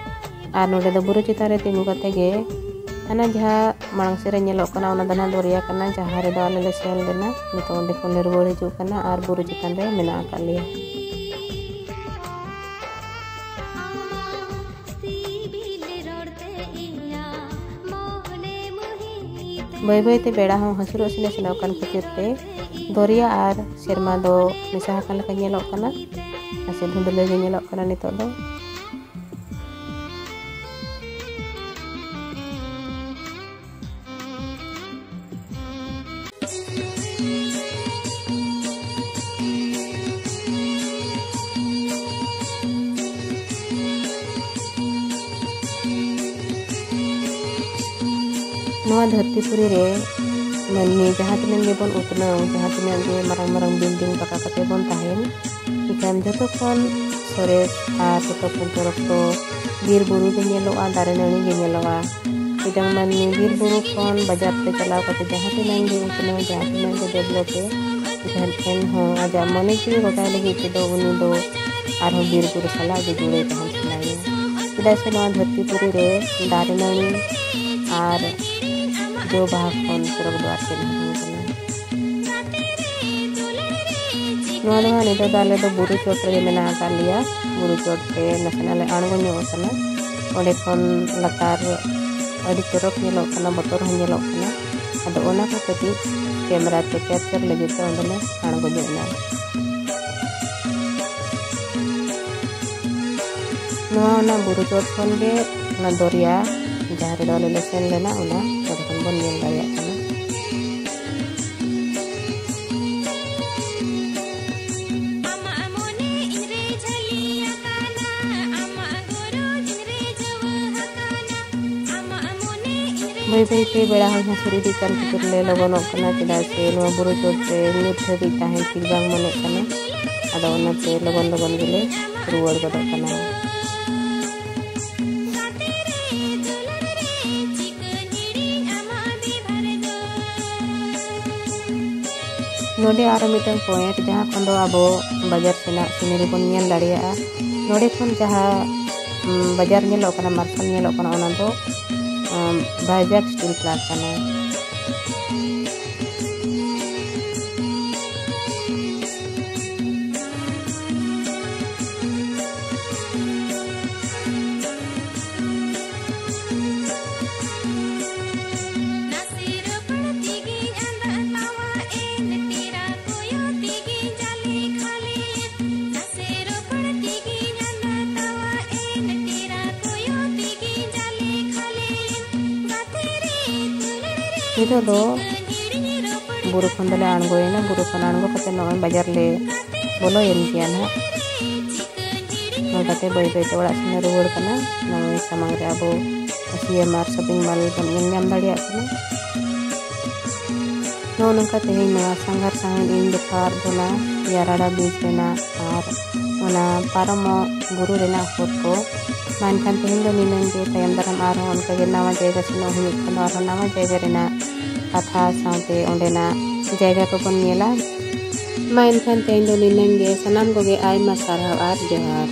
ᱟᱨ ᱱᱚᱰᱮ ᱫᱚ ᱵᱩᱨᱩ ᱪᱮᱛᱟᱱ ᱨᱮ ᱛᱤᱸᱜᱩ ᱠᱟᱛᱮ ᱜᱮ ᱦᱟᱱᱟ ᱡᱟᱦᱟᱸ ᱢᱟᱲᱟᱝ ᱥᱮᱫ ᱨᱮ ᱧᱮᱞᱚᱜ ᱠᱟᱱᱟ, ᱚᱱᱟ ᱫᱚ ᱱᱟᱦᱟᱜ ᱫᱚᱨᱭᱟ ᱠᱟᱱᱟ, ᱡᱟᱦᱟᱸ ᱨᱮᱫᱚ ᱟᱞᱮ ᱞᱮ ᱥᱮᱱ ᱞᱮᱱᱟ᱾ ᱱᱤᱛᱚᱜ ᱚᱸᱰᱮ ᱠᱷᱚᱱ ᱞᱮ ᱨᱩᱣᱟᱹᱲ ᱦᱤᱡᱩᱜ ᱠᱟᱱᱟ ᱟᱨ ᱵᱩᱨᱩ ᱪᱮᱛᱟᱱ ᱨᱮ ᱢᱮᱱᱟᱜ ᱟᱠᱟᱫ ᱞᱮᱭᱟ᱾ ᱵᱟᱹᱭ ᱵᱟᱹᱭ ᱛᱮ ᱵᱮᱲᱟ ᱦᱚᱸ ᱦᱟᱹᱥᱩᱨᱚᱜ ᱥᱮᱱᱮ ᱥᱮᱱᱚᱜ ᱠᱟᱱ ᱠᱷᱟᱹᱛᱤᱨ ᱛᱮ ᱫᱚᱨᱭᱟ ᱟᱨ ᱥᱮᱨᱢᱟ ᱫᱚ ᱢᱮᱥᱟ ᱟᱠᱟᱱ ᱞᱮᱠᱟ ᱧᱮᱞᱚᱜ ᱠᱟᱱᱟ᱾ ᱱᱟᱥᱮ ᱫᱷᱩᱸᱫᱽᱞᱟᱹ ᱜᱮ ᱧᱮᱞᱚᱜ ᱠᱟᱱᱟ ᱱᱤᱛᱚᱜ ᱫᱚ᱾ ᱱᱚᱣᱟ ᱫᱷᱟᱹᱨᱛᱤ ᱯᱩᱨᱤ ᱨᱮ ᱢᱟᱹᱱᱢᱤ ᱡᱟᱦᱟᱸ ᱛᱤᱱᱟᱹᱜ ᱜᱮᱵᱚᱱ ᱩᱛᱱᱟᱹᱣ, ᱡᱟᱦᱟᱸ ᱛᱤᱱᱟᱹᱜ ᱜᱮ ᱢᱟᱨᱟᱝ ᱢᱟᱨᱟᱝ building ᱯᱟᱠᱟ ᱠᱟᱛᱮ ᱵᱚᱱ ᱛᱟᱦᱮᱱ, ᱮᱱᱠᱷᱟᱱ ᱡᱚᱛᱚ ᱠᱷᱚᱱ ᱥᱚᱨᱮᱥ ᱟᱨ ᱡᱚᱛᱚ ᱠᱷᱚᱱ ᱪᱚᱨᱚᱠ ᱫᱚ ᱵᱤᱨ ᱵᱩᱨᱩ ᱜᱮ ᱧᱮᱞᱚᱜᱼᱟ, ᱫᱟᱨᱮ ᱱᱟᱹᱲᱤ ᱜᱮ ᱧᱮᱞᱚᱜᱼᱟ᱾ ᱢᱤᱫᱴᱟᱝ ᱢᱟᱹᱱᱢᱤ ᱵᱤᱨ ᱵᱩᱨᱩ ᱠᱷᱚᱱ ᱵᱟᱡᱟᱨ ᱛᱮ ᱪᱟᱞᱟᱣ ᱠᱟᱛᱮ ᱡᱟᱦᱟᱸ ᱛᱤᱱᱟᱹᱜ ᱜᱮ ᱩᱛᱱᱟᱹᱣ, ᱡᱟᱦᱟᱸ ᱛᱤᱱᱟᱹᱜ ᱜᱮ develop ᱮ, ᱮᱱᱠᱷᱟᱱ ᱮᱱᱦᱚᱸ ᱟᱡᱟᱜ ᱢᱚᱱᱮ ᱡᱤᱣᱤ ᱜᱚᱴᱟᱭ ᱞᱟᱹᱜᱤᱫ ᱛᱮᱫᱚ ᱩᱱᱤ ᱫᱚ ᱟᱨᱦᱚᱸ ᱵᱤᱨ ᱵᱩᱨᱩ ᱥᱟᱞᱟᱜ ᱜᱮ ᱡᱩᱲᱟᱹᱣ ᱛᱟᱦᱮᱱ ᱥᱟᱱᱟᱭᱮᱭᱟ᱾ ᱪᱮᱫᱟᱜ ᱥᱮ ᱱᱚᱣᱟ ᱫᱷᱟᱹᱨᱛᱤ ᱯᱩᱨᱤ ᱨᱮ ᱫᱟᱨᱮ ᱱᱟᱹᱲᱤ ᱟᱨ ᱡᱚ ᱵᱟᱦᱟ ᱠᱷᱚᱱ ᱪᱚᱨᱚᱠ ᱫᱚ ᱟᱨ ᱪᱮᱫ ᱦᱚᱸ ᱵᱟᱝ ᱠᱟᱱᱟ᱾ ᱱᱚᱣᱟ ᱫᱚ ᱦᱟᱸᱜ ᱱᱤᱛᱚᱜ ᱫᱚ ᱟᱞᱮ ᱫᱚ ᱵᱩᱨᱩ ᱪᱚᱴ ᱨᱮᱜᱮ ᱢᱮᱱᱟᱜ ᱟᱠᱟᱫ ᱞᱮᱭᱟ᱾ ᱵᱩᱨᱩ ᱪᱚᱴ ᱨᱮ ᱱᱟᱥᱮᱱᱟᱜ ᱞᱮ ᱟᱬᱜᱚ ᱧᱚᱜ ᱟᱠᱟᱱᱟ᱾ ᱚᱸᱰᱮ ᱠᱷᱚᱱ ᱞᱟᱛᱟᱨ ᱟᱹᱰᱤ ᱪᱚᱨᱚᱠ ᱧᱮᱞᱚᱜ ᱠᱟᱱᱟ, ᱵᱚᱛᱚᱨ ᱦᱚᱸ ᱧᱮᱞᱚᱜ ᱠᱟᱱᱟ᱾ ᱟᱫᱚ ᱚᱱᱟ ᱠᱚ ᱠᱟᱹᱴᱤᱡ camera ᱛᱮ capture ᱞᱟᱹᱜᱤᱫ ᱛᱮ ᱚᱸᱰᱮ ᱞᱮ ᱟᱬᱜᱚ ᱧᱚᱜ ᱮᱱᱟ᱾ ᱱᱚᱣᱟ ᱚᱱᱟ ᱵᱩᱨᱩ ᱪᱚᱴ ᱠᱷᱚᱱ ᱜᱮ ᱚᱱᱟ ᱫᱚᱨᱭᱟ ᱡᱟᱦᱟᱸ ᱨᱮᱫᱚ ᱟᱞᱮ ᱞᱮ ᱥᱮᱱ ᱞᱮᱱᱟ, ᱚᱱᱟ ᱚᱸᱰᱮ ᱠᱷᱚᱱ ᱵᱚᱱ ᱧᱮᱞ ᱫᱟᱲᱮᱭᱟᱜ ᱠᱟᱱᱟ᱾ ᱵᱟᱹᱭ ᱵᱟᱹᱭ ᱛᱮ ᱵᱮᱲᱟ ᱦᱚᱸ ᱦᱟᱹᱥᱩᱨ ᱤᱫᱤᱜ ᱠᱟᱱ ᱠᱷᱟᱹᱛᱤᱨ ᱞᱮ ᱞᱚᱜᱚᱱᱚᱜ ᱠᱟᱱᱟ, ᱪᱮᱫᱟᱜ ᱥᱮ ᱱᱚᱣᱟ ᱵᱩᱨᱩ ᱪᱚᱴ ᱨᱮ ᱧᱩᱛ ᱫᱷᱟᱹᱵᱤᱡ ᱛᱟᱦᱮᱸ ᱴᱷᱤᱠ ᱵᱟᱝ ᱢᱚᱱᱮᱜ ᱠᱟᱱᱟ᱾ ᱟᱫᱚ ᱚᱱᱟᱛᱮ ᱞᱚᱜᱚᱱ ᱞᱚᱜᱚᱱ ᱜᱮᱞᱮ ᱨᱩᱣᱟᱹᱲ ᱜᱚᱫᱚᱜ ᱠᱟᱱᱟ᱾ ᱱᱚᱰᱮ ᱟᱨᱚ ᱢᱤᱫᱴᱟᱝ point, ᱡᱟᱦᱟᱸ ᱠᱷᱚᱱ ᱫᱚ ᱟᱵᱚ ᱵᱟᱡᱟᱨ ᱥᱮᱱᱟᱜ scenery ᱵᱚᱱ ᱧᱮᱞ ᱫᱟᱲᱮᱭᱟᱜᱼᱟ᱾ ᱱᱚᱰᱮ ᱠᱷᱚᱱ ᱡᱟᱦᱟᱸ, ᱩᱢ, ᱵᱟᱡᱟᱨ ᱧᱮᱞᱚᱜ ᱠᱟᱱᱟ, ᱢᱟᱨᱥᱟᱞ ᱧᱮᱞᱚᱜ ᱠᱟᱱᱟ, ᱚᱱᱟ ᱫᱚ, ᱩᱢ, ᱵᱷᱟᱭᱡᱟᱠ steel plant ᱠᱟᱱᱟ᱾ ᱱᱤᱛᱚᱜ ᱫᱚ ᱵᱩᱨᱩ ᱠᱷᱚᱱ ᱫᱚᱞᱮ ᱟᱬᱜᱚᱭᱮᱱᱟ᱾ ᱵᱩᱨᱩ ᱠᱷᱚᱱ ᱟᱬᱜᱚ ᱠᱟᱛᱮ ᱱᱚᱜᱼᱚᱭ ᱵᱟᱡᱟᱨ ᱞᱮ ᱵᱚᱞᱚᱭᱮᱱ ᱜᱮᱭᱟ ᱱᱟᱦᱟᱜ᱾ ᱱᱚᱝᱠᱟᱛᱮ ᱵᱟᱹᱭ ᱵᱟᱹᱭ ᱛᱮ ᱚᱲᱟᱜ ᱥᱮᱱ ᱞᱮ ᱨᱩᱣᱟᱹᱲ ᱠᱟᱱᱟ᱾ ᱱᱚᱜᱼᱚᱭ ᱥᱟᱢᱟᱝ ᱨᱮ ᱟᱵᱚ C M R shopping mall ᱵᱚᱱ ᱧᱮᱞ ᱧᱟᱢ ᱫᱟᱲᱮᱭᱟᱜ ᱠᱟᱱᱟ᱾ ᱱᱚᱜᱼᱚ ᱱᱚᱝᱠᱟ ᱛᱮᱦᱮᱧ ᱱᱚᱣᱟ ᱥᱟᱸᱜᱷᱟᱨ ᱥᱟᱶᱦᱮᱫ ᱤᱧ ᱫᱮᱠᱷᱟᱣᱟᱫ ᱵᱚᱱᱟ ᱭᱟᱨᱟᱰᱟ beach ᱨᱮᱱᱟᱜ ᱟᱨ ᱚᱱᱟ ᱯᱟᱨᱚᱢᱚᱜ ᱵᱩᱨᱩ ᱨᱮᱱᱟᱜ ᱦᱚᱨ ᱠᱚ᱾ ᱢᱟ ᱮᱱᱠᱷᱟᱱ ᱛᱮᱦᱮᱧ ᱫᱚ ᱱᱤᱱᱟᱹᱝ ᱜᱮ, ᱛᱟᱭᱚᱢ ᱫᱟᱨᱟᱢ ᱟᱨᱦᱚᱸ ᱚᱱᱠᱟ ᱜᱮ ᱱᱟᱣᱟ ᱡᱟᱭᱜᱟ ᱥᱮᱱᱚᱜ ᱦᱩᱭᱩᱜ ᱠᱷᱟᱱ ᱫᱚ ᱟᱨᱦᱚᱸ ᱱᱟᱣᱟ ᱡᱟᱭᱜᱟ ᱨᱮᱱᱟᱜ ᱠᱟᱛᱷᱟ ᱥᱟᱶᱛᱮ ᱚᱸᱰᱮᱱᱟᱜ ᱡᱟᱭᱜᱟ ᱠᱚᱵᱚᱱ ᱧᱮᱞᱟ᱾ ᱢᱟ ᱮᱱᱠᱷᱟᱱ ᱛᱮᱦᱮᱧ ᱫᱚ ᱱᱤᱱᱟᱹᱝ ᱜᱮ, ᱥᱟᱱᱟᱢ ᱠᱚᱜᱮ ᱟᱭᱢᱟ ᱥᱟᱨᱦᱟᱣ ᱟᱨ ᱡᱚᱦᱟᱨ᱾